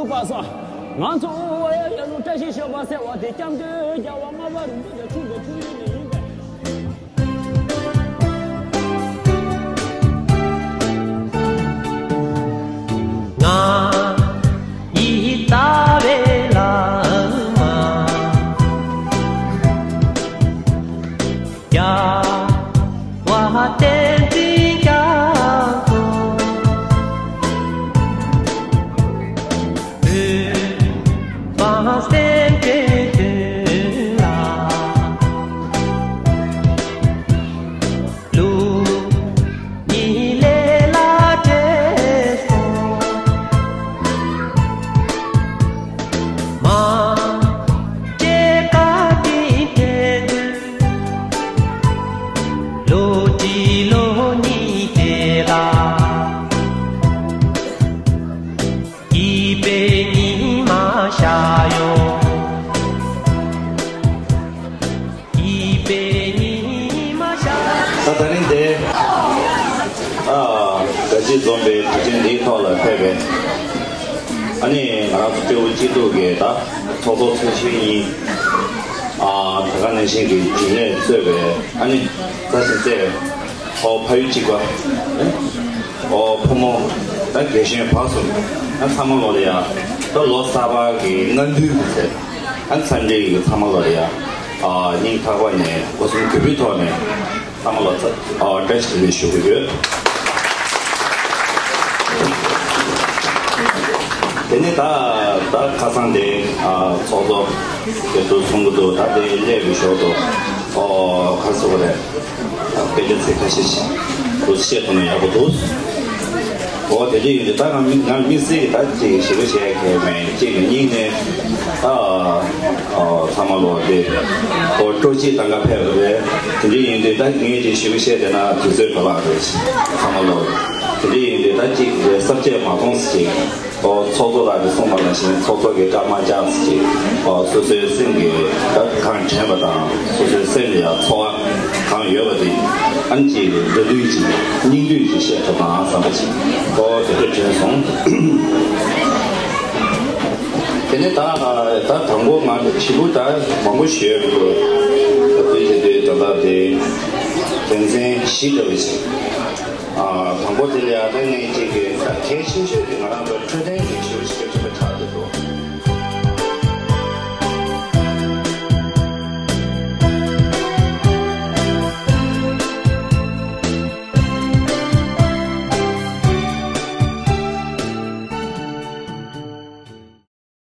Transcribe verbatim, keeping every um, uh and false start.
པ་སོགས། ང་ཚོ་ཨོ་ཡ་ཡ་ལུ་བཀྲ་ཤིས་ཞོལ་པ་ཟེར་བ་དེ་སྐྱབས་མགོན་རྒྱལ་བ་ལྔ་པ་རིན་པོ་ཆེ་འཁྲུངས་པའི་འཁྲུངས་ཡུལ་ནས་ཡིན་པས། ང་ཡི་ལྟ་བའི་བླ་མ། རྒྱལ་བ་བསྟན་འཛིན་རྒྱ་མཚོ། བོད་འབངས་སེམས་ཅན་དོན་ལ། ལུགས་གཉིས་ལས་ལ་བྲེལ་སོང་། མ་སྐྱེས་བཀའ་དྲིན་དྲན་དུས། ལོ་གཅིག་ལོ་གཉིས་བྲེལ་ལ། སྐྱིད་པའི་ཉི་མ་ཤར་ཡོང་། སྐྱིད་པའི་ཉི་མ་ཤར། ད་ད་རིང་དེ། ཨ། དགའ་སྐྱིད་འཛོམས་པའི་དུས་ཆེན་འདིའི་ཐོག་ལ་ཕེབས་པའི། ཨ་ནི་ང་རང་ཚོ་སྤྲེའུ་སྐྱིད་སྡུག་གི་ད་ཚོགས་གཙོ་ཚོགས་གཞོན་གཉིས། ཨ། ད་ག་ནང་བཞིན་གྱི་རྒྱུན་ལས་གཙོས་པའི་ཨ་ནི་བཀྲ་ཤིས་རྩེ། ཨོ་ཕ་ཡུལ་གཅིག་པ། ཨོ་ཕོ་མོ། ད་རྒན་གཞོན་བར་གསུམ། ཨ་ཚང་མ་ལོ་ལ་ཡ། ད་ལོ་གསར་པ་གི་སྔ་འདུས་ཀྱི་ཚེ། ཨ་འཚམས་འདྲི་ཡི་ཚང་མ་ལོ་ལ་ཡ། ཨ་སྙིང་ཐག་པ་ནས་སྒོ་གསུམ་གུས་པའི་ཐོག་ནས་ཚང་མ་ལ་ཚ་ཨ་བཀྲ་ཤིས་བདེ་ལེགས་ཞུ་གི་ཡོད། དེ་ནས་ད་ད་ཁ་སང་དེ་ཨ་ཚོགས་གཙོ་དེ་ཚོ་གསུང་གི་འདུག་ད་དེ་སླེབས་པའི་ཞོར་དུ་ཨོ་ག་རེ་ཟེར་དགོས་རེད། དཔེ་ཆ་ཚིག་ཁ་ཤས་ཤིག་རུ་བཤད་ཐུབ་ན་ཡག་པོ་འདུག་ཨོ་དེ་འདྲ་ཡིན་དུས་ད་ང་མི་ང་དམིགས་བསལ་གྱི་ད་ཅིག་ཞིབ་པ་བཤད་མཁན་མེད། གཅིག་ནས་གཉིས་ནས་ད་ཨོ་ཚང་མ་ལོ་དེ་ཨོ་སྤྲོ་སྐྱིད་གཏོང་ག་ཕེབས་པ་རེད། དེ་འདྲ་ཡིན་དུས་ད་ངས་ཅིག་ཞིབ་པ་བཤད་བསྡད་ན་དུས་ཚོད་འགོར་ལག་རེད། ཚང་མ་ལོ་དེ་འདྲ་ཡིན་དུས་ད་ཅིག་གསར་བརྗེ་མ་གཏོང་ཟེར་ཅིག་ཨོ་ཚོགས་གཙོ་ལགས་ཀྱིས་གསུངས་པ་ནང་བཞིན་ཚོགས་གཙོ་གི་བཀའ་མ་བཅག་ཅིག་ཨོ་སོ་སོའི་སེམས་ཀྱི་ད་གང་དྲན་པ་དང་སོ་སོའི་སེམས་ལ་ཡང་ཚོར་བ་གང་ཡོད་པ་དེ་ཨ་ནི་ཅིག་འགྲོ་དུས་ཅིག་སྙིང་བསྡུས་ཅིག་བཤད་ཐུབ་ན་བསམ་པ་ཅིག་ཨོ་དེ་འདྲ་དྲན་སོང་། དེ་ནས་ད་ད་དང་པོ་ང་ཞིབ་པོ་ད་མང་པོ་ཞུས་འདུག་ད་དུས་དེ་དུས་ད་ལྟ་དེ་དོན་ཚན་བཞི་འདྲ་བ་ཅིག་ཨ་དང་པོ་དེ་ལ་ཡང་ད་ངས་ཅིག་གི་ད་གལ་ཆེ་ཤོས་དེ་ང་རང་ཚོ་འཕྲོད་བསྟེན་